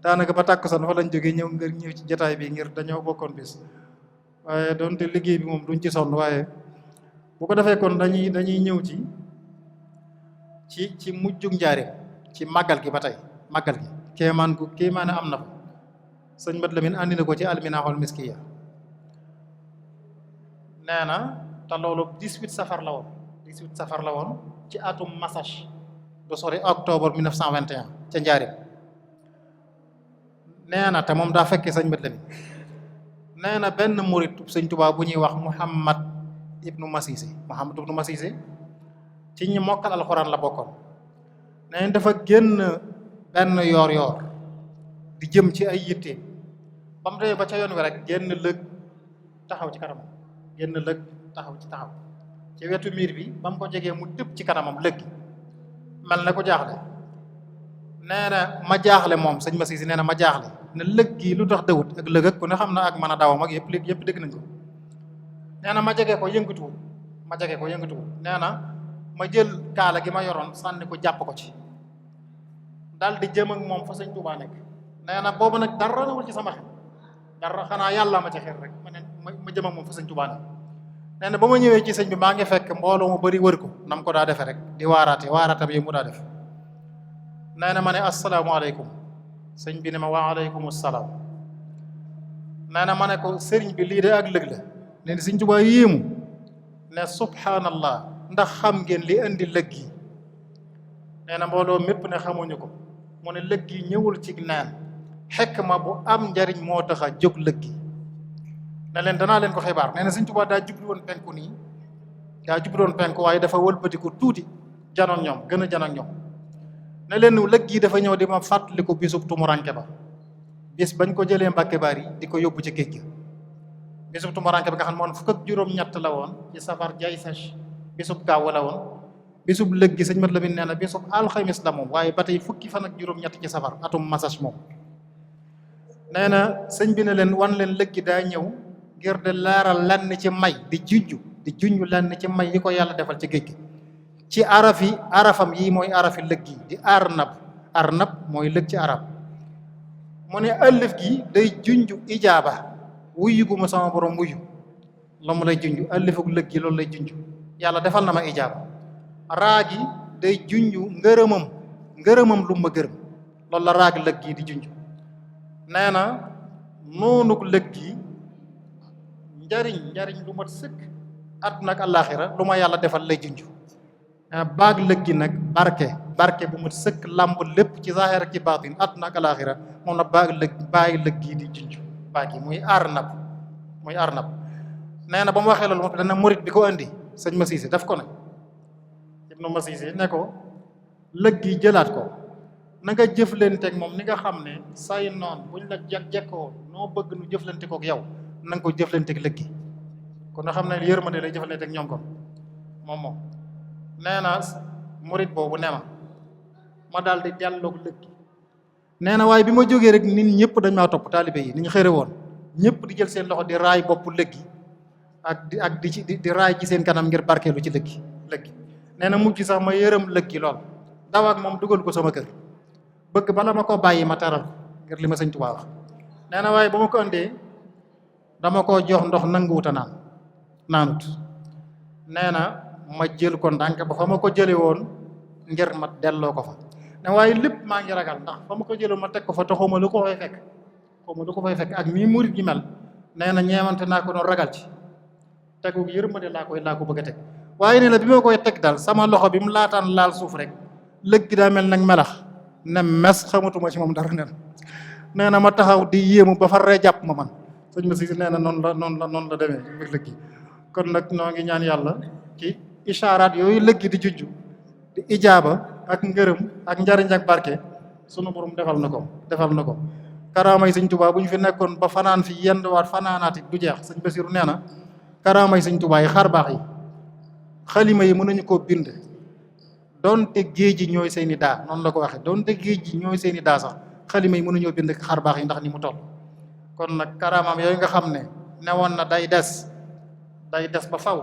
daanaka ba tàkkusaan fa lañ jógee ñëw ci jotaay bi ngir dañoo bokkoon bis waaye doonte liggéey bi moom duñ ci sonn waaye bu ko defee kon dañuy ñëw ci mujjug njaareem ci màggal gi ba tey màggal gi kéemaan am na fa sëñ Mat Lamin andi na ko ci alminaaxul miskiya nee na te loolu 18 safar la woon ci atum Masach du sori octobre 1921 ca njaareem nee na te moom daa fekkee sëñ Mat Lamin nee na benn murit Sëñ Tuubaa bu ñuy wax Muhammad ibnu Masise ci ñi mokkal alxuraan la bokkoon nee na dafa génn benn yoor di jëm ci ay yitte ba mu demee ba ca yoon wi rek génn lëg taxaw ci kanamam ci wetu miir bi ba mu ko jegee mu tëb ci kanamam lëg gi mel na ko jaaxle nee na ma jaaxle moom sëñ Masisi nee na ma jaaxle ne lëg gi lu tax dawut ak lëg ak ku ne xam na ak mën a dawam ak yëpp dégg nañ ko nee na ma jege ko yëngatuwul nee na ma jël kaala gi ma yoroon sànni ko jàpp ko ci dal di jëm ak moom fa Sëñ Tuubaa nekk nee na boobu nag dara nawul ci sama xel dara xanaa yàlla ma ci xel rek ma jëm ak moom fa Sëñ Tuubaa nekk nee na ba ma ñëwee ci sëñ bi maa ngi fekk mbooloo mu bari wër ko nam ko daa defee rek di waaraatam yi mu daa def nee na ma ne asalaamaaleykum sëñ bi ne ma waaleykum salaam nee na ma ne ko sëriñ bi lii de ak lëg la nee na Sëñ Tuubaa yéemu ne subhanallah ndax xam ngeen li indi lëg gi nee na mbooloo mépp ne xamuñu ko mu ne lëg gi ñëwul ci neen xikma bu am njariñ moo tax a jóg lëg gi ne leen danaa leen ko xibaar. nee na Sëñ Tuubaa daa jublu woon penku nii, daa jublu woon penku waaye dafa wëlbatiku tuuti janoog ñoom, gën a janoog ñoom ne leen lëg gi dafa ñëw di ma fàttaliku bisub tumuranke ba, bis bañ ko jëlee Mbàkke Bari di ko yóbbu ci géej gi. bisub tumuranke bi nga xam ne moom fukk ak juróom-ñett la woon ci safar jay sach, bisub gaaw la woon. bisub lëg gi sëñ Mat Lamin nee na bisub alxamis la moom, waaye ba tey fukki fan ak juróom-ñett ci safar atum masach moom. nee na sëñ bi ne leen wan leen lëg gi daa ñëw ngir de laaral lenn ci may di junj lenn ci may yi ko yàlla defal ci géej gi ci arafam yi mooy arafi lëg gi di arnab mooy lëg ci arab. mu ne ëllëf gi day junj ijaaba, wuyu gu ma sama borom wuyu la mu lay junj. ëllëfuk lëg gi loolu lay junj, yàlla defal na ma ijaaba. raa gi day junj ngërëmam lu ma gërëm, loolu la raag lëg gi di junj. nee na noonuk lëg gi njariñ lu mat sëkk àdduna ak àllaaxira lu ma yàlla defal lay junj. baag lëg gi nag barke bu mat sëkk làmb lépp ci zaahir ak ci baatin àdduna ak àllaaxira moom la baagi lëg gi di junj. baag yi muy arnab nee na ba mu waxee loolu moom dana murit bi ko andi sëñ Masisi daf ko ne Ibnu Masisi ne ko lëg gi jëlaat ko na nga jëflanteeg moom ni nga xam ne say noon buñ la jekkoo noo bëgg nu jëflante kook yow na nga ko jëflanteeg lëg gi. kon nga xam ne yërmande lay jëflanteeg ñoom kon moom nee na murit boobu ne ma daal di delloog lëg gi. nee na waaye bi ma jógee rek nit ñëpp dañ maa topp, taalibe yi ni ñu xëre woon ñëpp di jël seen loxo di raay boppu lëg gi ak di raay ci seen kanam ngir barkeelu ci lëg gi. nee na mujj sax ma yërëm lëg gi lool daw ak moom dugal ko sama kër bëgg bala ma ko bàyyi ma teral ngir li ma Sëñ Tuubaa wax. nee na waaye ba ma ko andee dama ko jox ndox nanguwuta naanut. nee na ma jël ko ndànk ba fa ma ko jële woon ngir ma delloo ko fa. ne waaye lépp maa ngi ragal ndax fa ma ko jëloon ma teg ko fa te xawma lu ko fay fekk ak nii murit gi mel. nee na ñeewante naa ko doon ragal ci tegu yërmande laa ko bëgg a teg. waaye nee na bi ma koy teg daal sama loxo bi mu laataan laal suuf rek lëg gi daa mel nag melax ne mes xamatuma ci moom dara. nee na ma taxaw di yéemu ba far ree jàpp ma man sëñ ma si nee na noonu la demee mbir lëg gi. kon nag noo ngi ñaan yàlla ci ishaaraat yooyu lëg gi di junj di ijaaba ak ngërëm ak njariñ ak barke sunu borom defal na ko. karaamay Sëñ Tuubaa bu ñu fi nekkoon ba fanaan fi yenduwaat fanaanaati du jeex. sëñ Basiru nee na karaamay Sëñ Tuubaa yi xar baax yi xalima yi mënuñu koo bind doonte géej ji ñooy seeni daa, noonu la ko waxee doonte géej ji ñooy seeni daa sax xalima yi mënuñoo bind xar baax yi ndax ni mu toll. kon nag karaamaam yooyu nga xam ne newoon na day des ba faw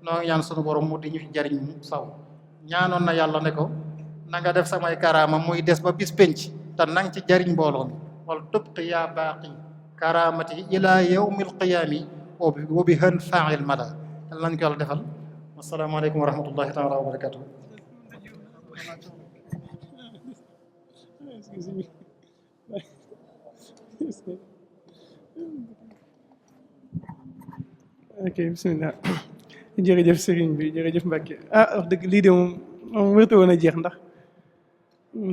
noo ngi ñaan sunu borom mu di ñu fi jariñ mu faw. ñaanoon na yàlla ne ko na nga def samay karaama muy des ba bis penc te nang ci jariñ mbooloo mi wal tubqi yaa baaqi karaamati ila yawmil qiyaami wa bi hën faa'il mada. yal nañ ko yàlla defal. asalaamaaleykum wa rahmatullahi taala wa barakatuh. ok bismillah jërëjëf sëriñ bi jërëjëf Mbacke. wax dëgg lii de moom wërta woon a jeex ndax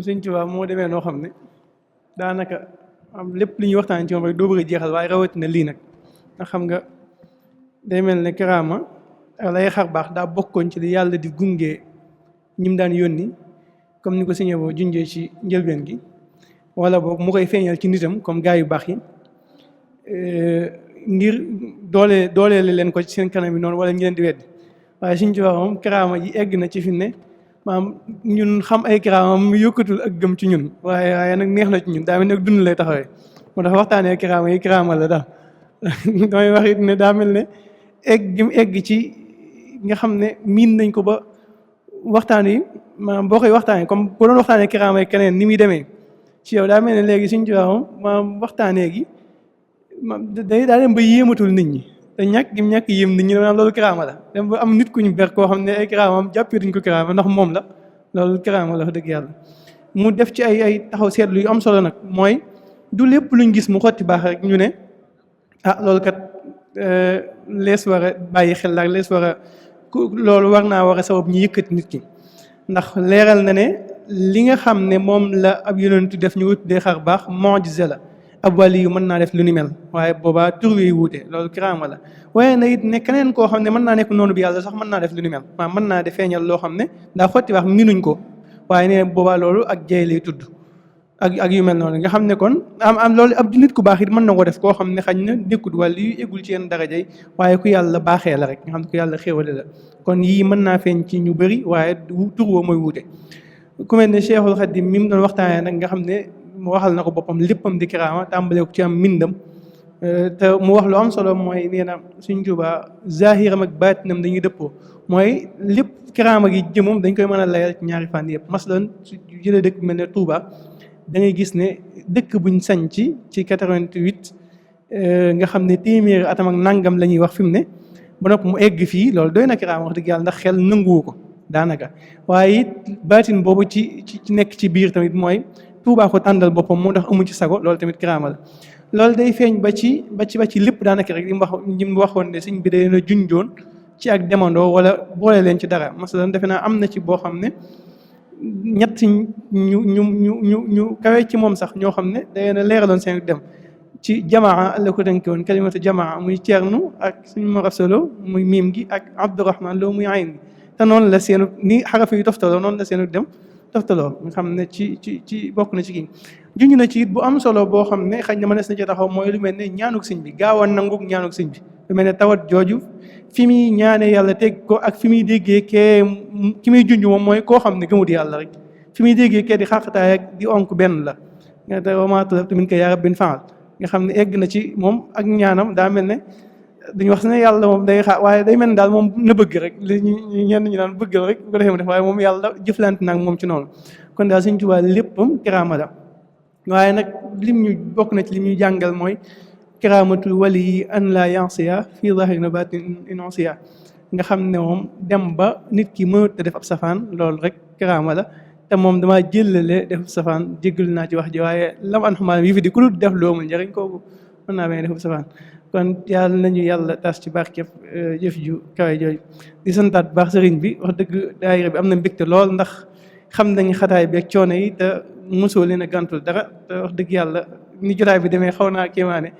Sëñ Tuubaa moo demee noo xam ne daanaka am lépp li ñuy waxtaan ci moom rek doo bëgg a jeexal waaye rawatina lii nag ndax xam nga day mel ne karaama lay xar baax daa bokkoon ci li yàlla di gunge ñim daan yónni comme ni ko sëñ boo junjee ci njëlbeen gi wala boog mu koy feeñal ci nitam comme gaa yu baax yi ngir dooleele leen ko ci seen kanam yi noonu wala ñu leen di weddi. waaye Sëñ Tuubaa moom karaama ji egg na ci fi ne maam ñun xam ay karaama mu yokkatul ak gëm ci ñun waaye nag neex na ci ñun daa mel ne dund lay taxawee moo tax waxtaanee karaama yi karaama la daal damay wax it ne daa mel ne egg gi mu egg ci nga xam ne miin nañ ko ba waxtaan yi maanaam boo koy waxtaanee comme bu doon waxtaanee karaama yi keneen ni muy demee ci yow daa mel ne léegi Sëñ Tuubaa moom maam waxtaanee gi day daa dem ba yéematul nit ñi te ñàkk yéem nit ñi maanaam loolu karaama la dem ba am nit ku ñu ber koo xam ne ay karaamam jàppee duñ ko karaama ndax moom la loolu karaama la wax dëgg yàlla. mu def ci ay taxaw seetlu yu am solo nag mooy du lépp luñ gis mu xotti baax rek ñu ne loolu kat lees war a bàyyi xel la lees war a loolu war naa war a sabab ñu yëkkati nit ki ndax leeral na ne li nga xam ne moom la ab yonentu def ñu tuddee xar baax mu'jiza la ab wali yu mën naa def lu ni mel waaye boobaa tur wi wuute loolu kiraama la waaye na it ne keneen koo xam ne mën naa nekk noonu bi yàlla sax mën naa def lu ni mel maanaam mën naa def feeñal loo xam ne daa xotti wax minuñ ko waaye ne boobaa loolu ak jay lay tudd ak yu mel noonu nga xam ne kon am loolu ab nit ku baax it mën na ko def koo xam ne xañ na nekkut wala yu eggul ci yenn darajay waaye ku yàlla baaxee la rek nga xam ne ku yàlla xéwale la kon yii mën naa feeñ ci ñu bëri waaye tur woo mooy wuute ku mel ne Cheikhul Khadim mi mu doon waxtaanee nag nga xam ne mu waxal na ko boppam léppam di kiraama tàmbalee ko ci am mbindam te mu wax lu am solo mooy nee na Sëriñ Tuubaa zahiram ak baatinam dañuy dëppoo mooy lépp kiraama gi jëmum dañ koy mën a layal ci ñaari fànn yëpp masalan su jëlee dëkk mel ne Touba da ngay gis ne dëkk buñ sañ ci 88 nga xam ne téeméeri atam ak nangam la ñuy wax fi mu ne ba noppi mu egg fii loolu doy na kiraama wax dëgg yàlla ndax xel nanguwu ko daanaka waaye it baatin boobu ci nekk ci biir tamit mooy Touba ko tàndal boppam moo tax amu ci sago loolu tamit kiraama la loolu day feeñ ba ci lépp daanaka rek li mu waxoon ne sëñ bi day na junjoon ci ak demandoo wala boole leen ci dara masalan defe naa am na ci boo xam ne ñett ñu kawe ci moom sax ñoo xam ne day na leeraloon seen dem ci jamaa la ko tënke woon kalimatu jamaa muy Ceerno ak suñu morasolo muy miim gi ak Abdourahman loo muy ayn gi te noonu la seenu ni xaraf yi toftaloo noonu la seenu dem toftaloo nga xam ne ci bokk na ci kii junj na ci it bu am solo boo xam ne xëy na mënees na ci taxaw mooy lu mel ne ñaanuk sëñ bi gaaw a nangu ñaanuk sëñ bi lu mel ne tawat jooju fi muy ñaane yàlla teg ko ak fi muy déggee ki muy junj moom mooy koo xam ne gëmut yàlla rek fi muy déggee kee di xaqtaay ak di onk benn la nga te wa maa talabtu minka yaa rabbin faal nga xam ne egg na ci moom ak ñaanam daa mel ne duñu wax ne yàlla moom day xaar waaye day mel ne daal moom na bëgg rek li ñenn ñi naan bëggal rek bu ko defee mu def waaye moom yàlla jëflante nag moom ci noonu kon daal Sëriñ Tuubaa léppam kiraama la waaye nag lim ñu bokk na ci lim ñu jàngal mooy kiraamatul wali an la yansiya fii zahirin batin inonsiya nga xam ne moom dem ba nit ki mënut a def ab safaan loolu rek kiraama la te moom damaa jëlale def safaan jéggal naa ci wax ji waaye lam an xumaan yi fi di ku dul def loomul njëriñ kooku mën naa bañ def safaan kon yàlla nañu yàlla tas ci barkeb jëf ju kawe jooju di santaat baax sëriñ bi wax dëgg daayira bi am na mbégte lool ndax xam nañu xataay bi ak coono yi te mosoo leen a gàntul dara te wax dëgg yàlla ni jotaay bi demee xaw naa kéemaane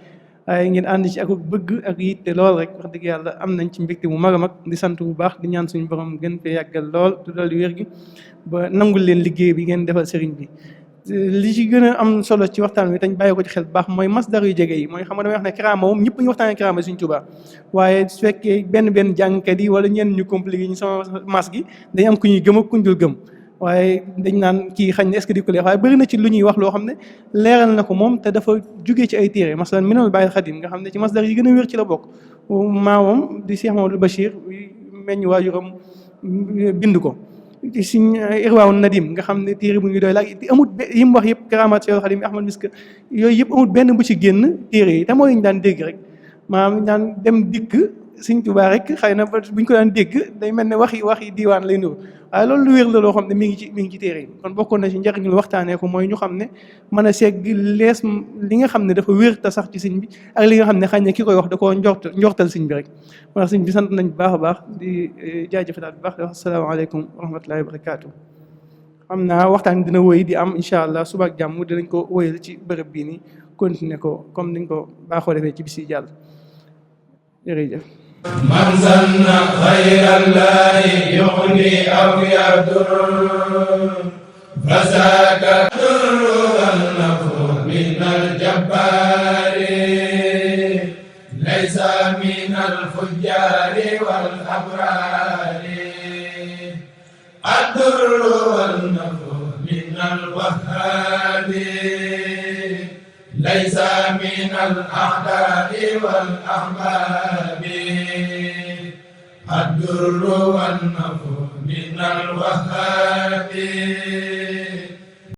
waaye ngeen ànd ci ak bëgg ak yitte lool rek wax dëgg yàlla am nañ ci mbégte mu mag a mag di sant bu baax di ñaan suñu borom gën fee yàggal lool te dolli wér gi ba nangul leen liggéey bi ngeen defal sëriñ bi li ci gën a am solo ci waxtaan wi tañ bàyyi ko ci xel bu baax mooy masdar yu jege yi mooy xam nga damay wax ne kiraama moom ñëpp ñu waxtaanee kiraama Sëriñ Tuubaa waaye su fekkee benn jàngkat yi wala ñenn ñu compliqué ñu sama mas gi dañ am ku ñuy gëm ak ku ñu dul gëm waaye dañ naan kii xañ ne est-ce que di ko leer waaye bëri na ci lu ñuy wax loo xam ne leeral na ko moom te dafa jugee ci ay téere masalan Minanul Baaqil Xadiim nga xam ne ci masdar yi gën a wér ci la bokk maamam di Cheikh Mamadou Bachir meññ waajuram bind ko Sëriñ Irwaawu Nadim nga xam ne téere bu ñu doy la amut yi mu wax yëpp karaamaat Cheikhul Xadim Ahmad Misk yooyu yëpp amut benn bu ci génn téere yi te mooy ñu daan dégg rek maanaam daan dem dikk Sëriñ Tuubaa rek xëy na buñ ko daan dégg day mel ne waxi diiwaan lay nuru waaye loolu lu wér la loo xam ne mi ngi ci téere yi kon bokkoon na ci njëriñ lu waxtaanee ko mooy ñu xam ne mën a segg lees li nga xam ne dafa wér te sax ci sëñ bi ak li nga xam ne xëy na ki koy wax da koo njortal sëñ bi rek moo tax sëñ bi sant nañ bu baax a baax di jaajëfalaat bu baax di wax asalaamaaleykum wa rahmatullahi wa barakaatu. xam naa waxtaan dina wëy di am incha allah suba ak jàmm dinañ ko wëyal ci bërëb bii nii continuer ko comme niñ ko baaxoo defee ci bis yi jàll jërëjëf. من ظن غير الله يغني أو يضر فذاك الضر والنفع من الجبار ليس من الفجار والأبرار الضر والنفع من الوهاب ليس من الأعداء والأحباب الضر والنفع من الوهاب